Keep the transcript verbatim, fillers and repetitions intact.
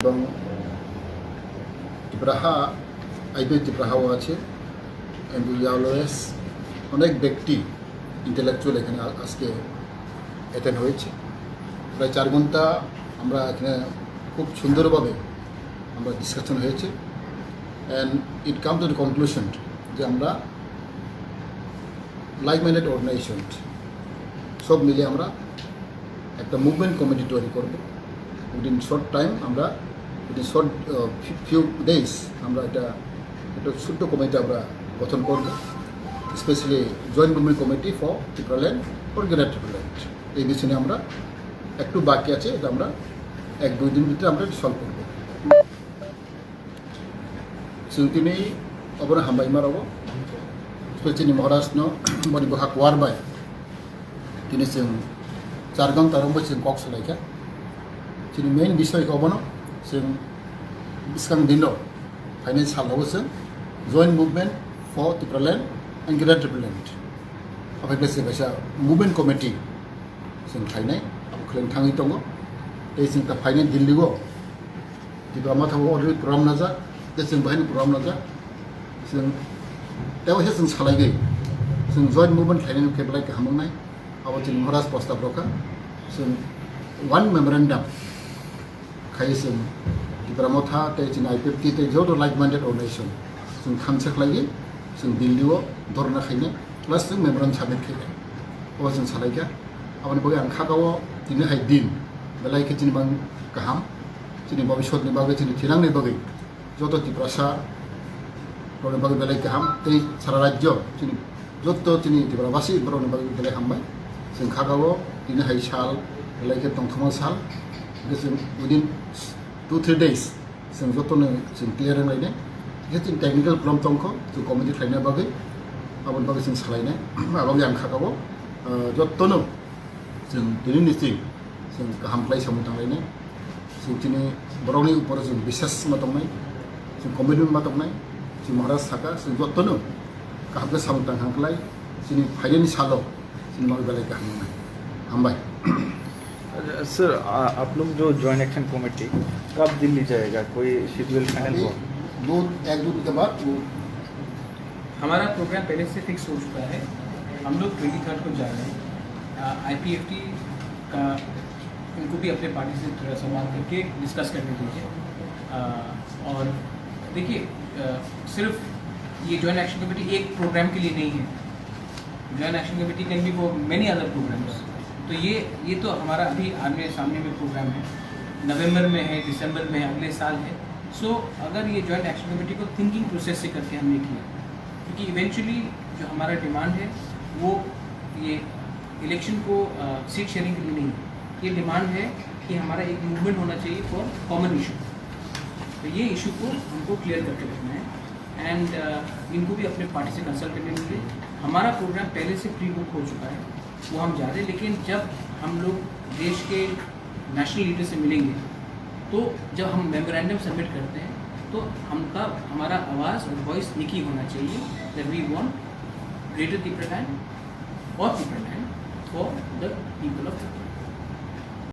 এবং ত্রিপুরা হা আইপিএফ ত্রিপুরা হাও আছে, এমপি ইয়ালোয়েস, অনেক ব্যক্তি ইন্টেলেকচুয়াল এখানে আ- আজকে অ্যাটেন্ড হয়েছে। প্রায় চার ঘন্টা আমরা এখানে খুব সুন্দরভাবে আমরা ডিসকাশন হয়েছে। And it come to the conclusion যে আমরা লাইক মাইন্ডেড অর্গানাইজেশন সব মিলে আমরা একটা মুভমেন্ট কমিটি তৈরি করব। উইদিন শর্ট টাইম আমরা, উইদিন শর্ট ফিউ ডেজ আমরা এটা একটা ছোট্ট কমিটি আমরা গঠন করব, specially joint movement committee for Tripuraland, for greater Tripuraland. এই বিষয়ে আমরা একটু বাকি আছে, এটা আমরা এক দুই দিন ভিতরে আমরা সলভ করব। Chwng tini obono hambai ma rogo, specially Maharaj no boni bwkha kuar bai tini chwng char ghonta romwi chwng kok salaikha. Chini main bisoi khe obono chwng bwskang dino phainai salo chwng Joint Movement for Tipraland and Greater Tipraland. Aphai khe chwng kaisa movement committee chwng khlainai, abo khlai thangwi tongo. Tei chwng ta phainai Delhi o Tipra Motha bo already program najak, tei chwng bahai ni program najak. Chwng tei waisa chwng salaigwi chwng joint movement khlainani khe belai kaham wngnai. Abo chwng Maharaj prostab rokha. Chwng one memorandum khai chwng Tipra Motha tei chini I P F T tei joto like minded organization chwng thansa khlaigwi chwng Delhi o dhorna khainai, plus chwng memorandum submit khainai. Abo chwng salaikha. Aboni bagwi ang kha kao tini hai din belai khe chini bang kaham, chini bobiswt ni bagwi, chini thinang ni bagwi. Joto Tiprasa rokni bagwi belai kaham tei sara rajyo chini joto chini Tiprabasi borokni bagwi belai hambai. Chwng kha kao tini hai sal belai khe tongthokma sal, hwnkhe chwng within two three days chwng jotono chwng clear wnglainai. Hwnkhe chwng technical problem tongkho, chwng committee khlaina bagwi, aboni bagwi chwng salainai. Aboni ang kha kao, ah, jotono chwng tini ni chwng chwng kaham khlai samung tanglainai. Chwng chini borokni upor chwng biswas ma tongnai, chwng commitment ma tongnai. Chwng Maharaj saka chwng jotono kaham khe samung tang khlai chini phainani salo chini bagwi belai kaham wngnai. Hambai. Sir, आप लोग जो joint action committee कब दिल्ली जाएगा, कोई schedule final अभी हुआ? दो एक दो दिन के बाद वो हमारा प्रोग्राम पहले से फिक्स हो चुका है। हम लोग ट्वेंटी थर्ड को जा रहे हैं। आईपीएफटी का उनको भी अपने पार्टी से थोड़ा सा बात करके डिस्कस करने दीजिए। अ, और देखिए, अ, सिर्फ ये ज्वाइंट एक्शन कमेटी एक प्रोग्राम के लिए नहीं है। Joint action committee can be for many other programmes. तो ये ये तो हमारा अभी आमने सामने में प्रोग्राम है, नवंबर में है, दिसंबर में है, अगले साल है। सो अगर ये ज्वाइंट एक्शन कमेटी को थिंकिंग प्रोसेस से करके हमने किया, क्योंकि इवेंचुअली जो हमारा डिमांड है वो ये इलेक्शन को सीट शेयरिंग के लिए नहीं है। ये डिमांड है कि हमारा एक मूवमेंट होना चाहिए फॉर कॉमन इशू। तो ये इशू को हमको क्लियर करके रखना है। एंड इनको भी अपने पार्टी से कंसल्ट करने के लिए हमारा प्रोग्राम पहले से प्री बुक हो चुका है, वो हम जा रहे हैं। लेकिन जब हम लोग देश के नेशनल लीडर से मिलेंगे, तो जब हम मेमोरेंडम सबमिट करते हैं तो हमका हमारा आवाज़ और वॉइस एक ही होना चाहिए, that we want greater Tipraland or Tipraland for the people of Tipraland.